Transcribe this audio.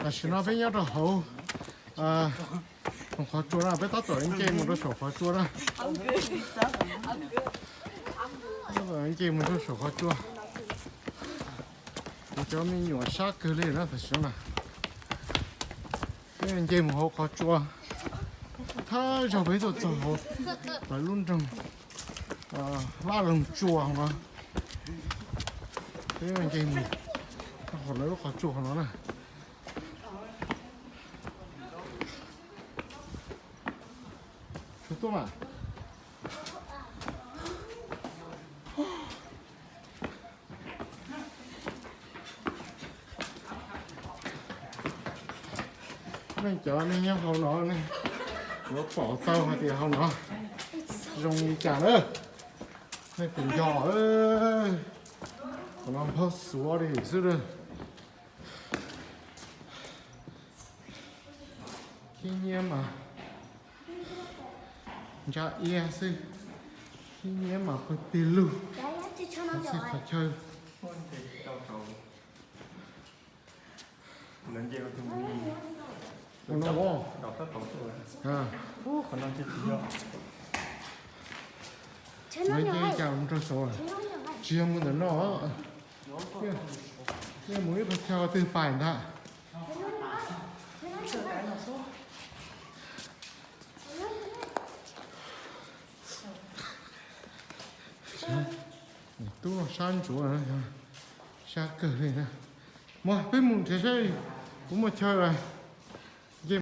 Tam sim no peb nyob rau hauv qhov tsua na, peb tab tom nce mus rau saum qhov tsua na. Nce mus rau saum qhov tsua. Kuv cov me nyuam sab kawg li na tam sim no na. Peb nce mus hauv qhov tsua. Thawj zaug peb tuaj txog hauv lawv lub nroog Vaj Loog Tsua hauv no. Peb nce mus hauv lawv lub qhov tsua hauv no na. Tshuav tuaj mas. Nej cov nej nyob hauv no ne, yuav pom tau hais tias hauv no zoo li cas na. Nej puas nco? Qhov no npawg xuav li xwb. Khib nyiab mas ntsa iab xwb. Khib nyiab mas pawg tig lug. Xwb qhov chaw. Lawv nce cas mus rau saud, tsis yog mus ntawm no. Nej mus ib qhov chaw twg pais ntag. Tub no sab ntsuav, sab kawg li na. Mas peb mus nrhiav saib, kuv muaj chaw lawm.